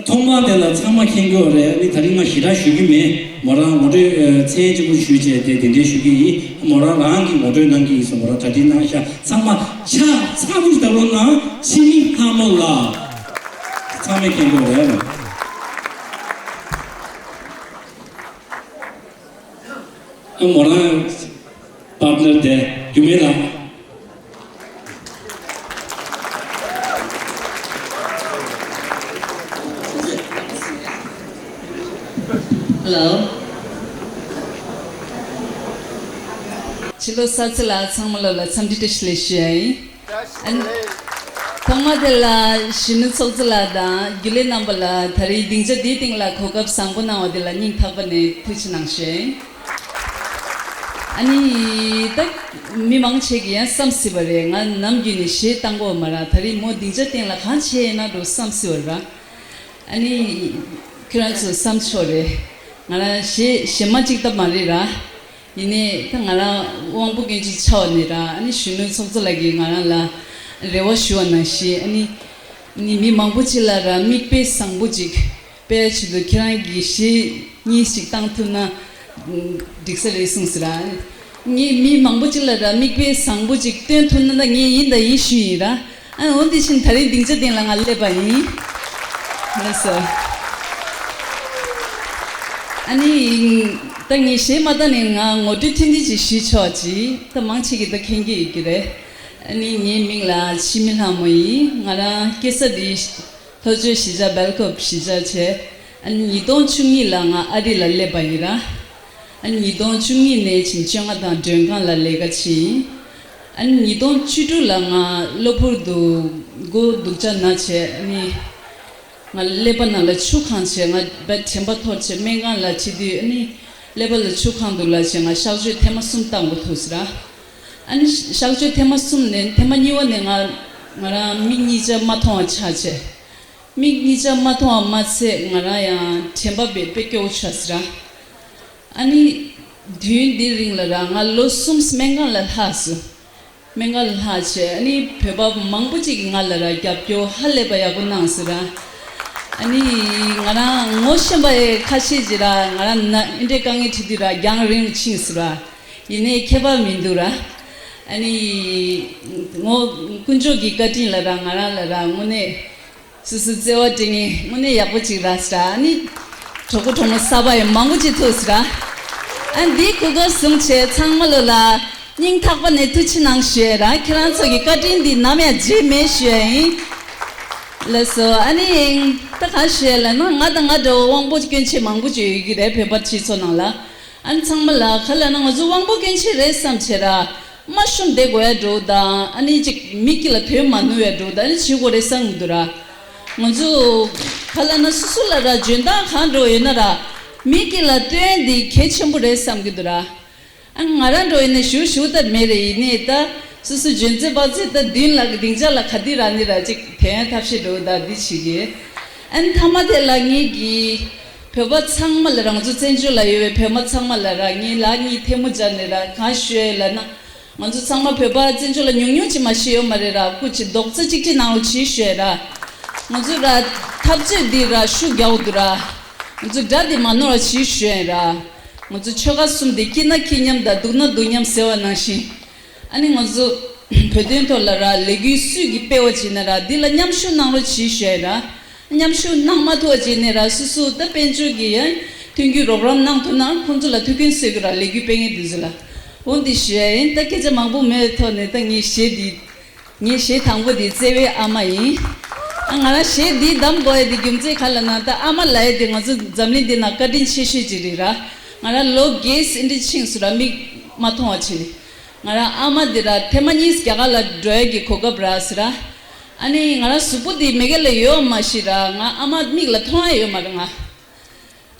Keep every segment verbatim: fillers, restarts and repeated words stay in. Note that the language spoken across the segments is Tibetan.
ཐོག་མ་དེ་ལ་ཚང་མ་མཁྱེན་གྱི་ཡོད་རེད། ཨ་ནི་ད་རིང་ང་ཞེ་དྲག་ཞུ་གི་མེད། མོ་རང་ངོ་སྤྲོད་ཨ་མཚན་གཅིག་པུ་ཞུས་བྱས་དེ་དེ་འདྲའི་ཞུ་གི་ཡིན། མོ་རང་རང་གིས་ངོ་སྤྲོད་གནང་གི་ཡིན་ཟེར། མོ་རང་གྲ་སྒྲིག་གནང་ཤག། ཚང་མ་ཕྱག་ཚ་པོ་ཞིག་བརྡབ་རོགས་གནང་། འཆི་མེད་ལྷ་མོ་ལགས། ཚང་མས་མཁྱེན་གྱི་ཡོད་རེད། ཨ་མོ་རང་པར་ཊི་ནར་དེ་རྒྱུ་མེད་ལ། Hello། ཕྱི་ལོ་གསར་ཚེས་ལ་ཚང་མ་ལོ་ལ་འཚམས་འདྲི་བཀྲ་ཤིས་བདེ་ལེགས་ཞུ་ཡ་ཡིན། ཨ་ནི། ཐོག་མ་དེ་ལ་གཞོན་ནུ་ཚོགས་གཙོ་ལགས་དང་རྒྱུན་ལས་རྣམ་པ་ལ་ད་རེས་སྡིངས་ཆ་འདིའི་སྟེང་ལ་གོ་སྐབས་བཟང་པོ་གནང་བ་དེ་ལ་སྙིང་ཐག་པ་ནས་ཐུགས་རྗེ་གནང་ཞུ་ཡ་ཡིན། ཨ་ནི། ད་མི་མང་ཆེ་གིས་ཡང་བསམ་སྲིད་པ་རེད། ང་ནམ་རྒྱུན་ནས་གཞས་བཏང་གོ་མ་ར། ད་རེས་མོ་སྡིངས་ཆ་སྟེང་ལ་གང་བྱས་ཡིན་ན་འགྲོ་བསམ་སྲིད་པ་ར། ཨ་ནི། ཁྱོད་རང་ཚོ་བསམ་ཆོག་རེད། ང་རང་གཞས་གཞས་མ་གཅིག་ལྟ་མ་རེད་ར། ཡིན་ནའི་ད་ང་རང་དབང་པོ་སྐྱོན་ཅན་ཆགས་ནས་ར། ཨ་ནི་གཞོན་ནུ་ཚོགས་གཙོ་ལགས་ཀྱིས་ང་རང་ལ་རེ་བ་ཞུ་བ་ནང་བཞིན། ཨ་ནི། ནི་མི་མང་པོ་ཅིག་ལ་ར་མིག་དཔེ་བཟང་པོ་ཅིག་སྤེལ་ཆེད་དུ་ཁྱེད་རང་གིས་གཞས་གཉིས་ཤིག་བཏང་ཐུབ་ན་འགྲིག་ས་རེད་གསུངས་ཟེར་ར། ངས་མི་མང་པོ་ཅིག་ལ་ར་མིག་དཔེ་བཟང་པོ་ཅིག་སྟོན་ཐུབ་ན་ད་ངས་ཡིན་དང་ཡིན་ཞུས་ཡིན་ར། ཨ་འོ་འདི་ཕྱིན་ད་རིང་སྡིངས་ཆ་སྟེང་ལ་ང་སླེབས་པ་ཡིན། ལགས་སོ། ཨ་ནི། ད་ངས་གཞས་མ་བཏང་ནས་ང་ངོ་སྤྲོད་ཐུང་ཐུང་ཅིག་ཞུས་ཆོག་ཅིག། ད་མང་ཆེ་གིས་ད་མཁྱེན་གྱི་ཡོད་ཀྱི་རེད། ཨ་ནི་ངའི་མིང་ལ་འཆི་མེད་ལྷ་མོ་ཡིན། ང་རང་སྐྱེས་ས་འདི་ལྷོ་ཕྱོགས་གཞིས་ཆགས་སྦེལ་ཀོབ་གཞིས་ཆགས་བྱས། ཨ་ནི་ཉིས་སྟོང་བཅུ་གཉིས་ལ་ང་ཨ་རི་ལ་སླེབས་པ་ཡིན་ར། ཨ་ནི་ཉིས་སྟོང་བཅུ་གཉིས་ནས་ཕྱིན་བཅོ་ལྔ་དང་མགྲོན་ཁང་ལ་ལས་ཀ་བྱས་ཡིན། ཨ་ནི་ཉིས་སྟོང་བཅུ་དྲུག་ལ་ང་གློ་བུར་དུ་མགོ་སྡུག་ཅག་ན་བྱས། ཨ་ནི་ང་ཀླད་པ་ནང་ལ་ཆུ་གང་བྱས། ང་དཔེ་དྲན་པ་འཐོར་བྱས་སྨན་ཁང་ལ་ཁྲིད་དུས། ཨ་ནི་ཀླད་པ་ལ་ཆུ་གང་འདུག་ལབ་བྱས་ང་གཤག་བཅོས་ཐེངས་མ་གསུམ་བཏང་དགོས་ཐུག་ཟེར་ར། ཨ་ནི་གཤག་བཅོས་ཐེངས་མ་གསུམ་ནས་ཐེངས་མ་གཉིས་པ་ནས་ང་ང་རང་མིག་གཉིས་ཆ་མ་མཐོང་བ་ཆགས་བྱས། མིག་གཉིས་ཆ་མ་མཐོང་བ་མ་ཚད་ང་རང་ཡང་དྲན་པ་དཔེ་དཔེ་སྐྱོ་བོ་ཆགས་ཟེར་ར། ཨ་ནི་དུས་ཡུན་འདིའི་རིང་ལ་ར་ང་ལོ་གསུམ་སྨན་ཁང་ལ་ལྷག་སོང་། སྨན་ཁང་ལ་ལྷག་བྱས། ཨ་ནི་བོད་པ་མང་པོ་ཅིག་གིས་ང་ལ་ར་རྒྱབ་སྐྱོར་ཧ་ལས་པ་ཡག་པོ་གནང་ཟེར་ར། ཨ་ནི་ང་རང་ངོ་ཤེས་པ་ཁ་ཤས་ཅིག་ར་ང་རང་ན་འདི་འདྲའི་དཀའ་ངལ་འཕྲད་དུས་ར་རྒྱང་རིང་རུ་ཕྱིན་ཟེར་ར། ཡིན་ནའི་ཁྱད་པར་མི་འདུག་ར། ཨ་ནི་ངོ་དཀོན་མཆོག་གི་བཀའ་དྲིན་ལ་ར་ང་རང་ལ་ར་དངོས་གནས་སོ་སོའི་བརྩེ་བ་སྤྲད་མཁན་དངོས་གནས་ཡག་པོ་ཅིག་རག་ཟེར་ར། ཨ་ནི་གྲོགས་པོ་གྲོགས་མོ་གསར་པ་ཡང་མང་པོ་ཅིག་ཐུག་ཟེར་ར། ཨ་ནི་འདིའི་གོ་སྐབས་བཟུང་བྱས་ཚང་མ་ལོ་ལ་སྙིང་ཐག་པ་ནས་ཐུགས་རྗེ་གནང་ཞུ་ཡ་ར། ཁྱེད་རང་ཚོ་གི་བཀའ་དྲིན་འདི་ནམ་ཡང་བརྗེད་མེད་ཞུ་ཡ་ཡིན། ལགས་སོ། ཨ་ནི་ད་ག་ཞུ་ཡ་ལབ་ན་ང་དང་ང་འདྲ་བོ་དབང་པོ་སྐྱོན་ཅན་མང་པོ་ཅིག་ཡོད་ཀྱི་རེད་བོད་པ་སྤྱི་ཚོགས་ནང་ལ། ཨ་ནི་ཚང་མ་ལ་ག་ལབ་ན་ང་ཚོ་དབང་པོ་སྐྱོན་ཅན་རེད་བསམ་བྱས་ར། མ་ཤོམ་བསྡད་དགོས་ཡ་འགྲོ་དང་། ཨ་ནི་ཅིག་མི་སྐྱིད་ལ་དོན་མ་ནུས་ཡ་འགྲོ་དང་། ཨ་ནི་བྱེད་དགོས་རེད་བསམ་གྱི་འདུག་ར། ང་ཚོ་ག་ལབ་ན་སོ་སོ་ལ་ར་འཇོན་ཐང་གང་འགྲོ་ཡོད་ན་ར། མི་སྐྱིད་ལ་སྟོན་འདི་གལ་ཆེན་པོ་རེད་བསམ་གྱི་འདུག་ར། ཨ་ང་རང་འགྲོ་ཡོད་ན་ཞུ་ཞུ་ད་མེད་རེད། ཡིན་ནའི་ད་སོ་སོ་འཇོན་ཚད་དཔག་ཚད་ད་མདུན་ལ་སྡིངས་ཆ་ལ་ག་དུས་ར་ནི་ར་ཅིག་དོན་ཐབས་ཤེས་འགྲོ་ད་འདི་བྱེད་ཀྱི། ཨ་ནི་མཐའ་མ་དེ་ལ་ངེད་ཀྱི་བོད་པ་ཚང་མ་ལ་ར་ང་ཚོ་བཙན་བྱོལ་ལ་ཡོད་པའི་བོད་མི་ཚང་མ་ལ་ར་ངས་ལག་གཉིས་ཐལ་མོ་སྦྱར་ནས་ར་གང་ཞུ་ཡ་ལབ་ན། ང་ཚོ་ཚང་མ་བོད་པ་བཙན་བྱོལ་ལ་ཉུང་ཉུང་ཅིག་མ་ཤི་ཡོད་མ་རེད་ར། སྐུ་མཁྱེན་རྡོག་རྩ་གཅིག་སྒྲིལ་གནང་རོགས་བྱེད་ཞུ་ཡ་ར། ང་ཚོ་ར་འཐབ་རྩོད་འདི་ར་ཤུགས་རྒྱག་དགོས་འདུག་ར། ང་ཚོ་དགྲ་འདི་མ་ནོར་བ་བྱེད་ཞུ་ཡ་ར། ང་ཚོ་ཆོལ་ཁ་གསུམ་འདི་སྐྱིད་ན་སྐྱིད་མཉམ་དང་སྡུག་ན་སྡུག་མཉམ་ཟེར་བ་ནང་བཞིན། ཨ་ནི་ང་ཚོ་བོད་དོན་ཐོག་ལ་ར་ལས་འགུལ་སུས་ཀྱིས་སྤེལ་བ་བྱེད་ན་ར་འདི་ལ་མཉམ་ཞུགས་གནང་རོགས་བྱེད་ཞུ་ཡ་ར། མཉམ་ཞུགས་གནང་མ་ཐུབ་པ་བྱས་ནས་ར་སོ་སོ་ད་དཔལ་འབྱོར་གྱི་ཡང་མཐུན་འགྱུར་རོགས་རམ་གནང་ཐུབ་ན་ཁོང་ཚོ་ལ་ཐུགས་ཕན་གསོས་ཀྱི་ར་ལས་འགུལ་སྤེལ་མཁན་དེ་ཚོ་ལ། འོ་འདི་ཞུ་ཡ་ཡིན། ད་སྐད་ཆ་མང་པོ་མེད་པའི་ཐོག་ནས་ད་ངས་གཞས་འདི་ངའི་གཞས་དང་པོ་འདི་བརྩེ་བའི་ཨ་མ་ཡིན། ཨ་ང་རང་གཞས་འདི་གདམ་དགོས་ཡ་འདི་རྒྱུ་མཚན་ག་ལབ་ན་ད་ཨ་མ་ལབ་ཡ་འདི་ང་ཚོ་འཛམ་གླིང་འདི་ནང་བཀའ་དྲིན་ཆེ་ཤོས་ཅིག་རེད་ར། ང་རང་ལོ་བརྒྱད་ཙམ་འདི་ཕྱིན་སོང་ར་མིག་མ་མཐོང་བ་བྱས་ནས། ང་རང་ཨ་མ་འདི་ར་ཐེངས་མ་གཉིས་རྒྱ་གར་ལ་འགྲོ་ཡ་གི་གོ་སྐབས་རག་སོང་ར། ཨ་ནི་ང་རང་གཟུགས་པོ་འདི་མེ་སྐྱོན་ལ་ཡོད་མ་ཤེས་ར། ང་ཨ་མ་མིག་ལ་མཐོང་ཡ་ཡོད་མ་རེད་ང་།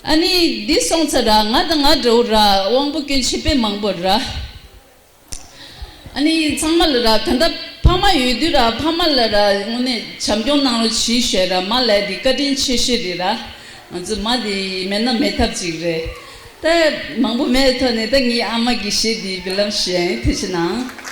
ཨ་ནི་འདི་སོང་ཚར་ར་ང་དང་ང་འདྲ་བོ་ར་དབང་པོ་སྐྱོན་ཅན་དཔེ་མང་པོ་ར། ཨ་ནི་ཚང་མ་ལ་ར་ད་ལྟ་ཕ་མ་ཡོད་དུས་ར་ཕ་མ་ལ་ར་དངོས་གནས་བྱམས་སྐྱོང་གནང་རོགས་བྱེད་ཞུ་ཡ་ར། མ་ལབ་ཡ་འདི་བཀའ་དྲིན་ཆེ་ཤོས་རེད་ར། ང་ཚོ་མ་འདི་མེད་ན་མེད་ཐབས་ཅིག་རེད། ད་མང་པོ་མེད་ཐོག་ནས་ད་ངའི་ཨ་མ་གི་གཞས་འདི་འབུལ་ལམ་ཞུ་ཡ་ཡིན། ཐུགས་རྗེ་གནང་།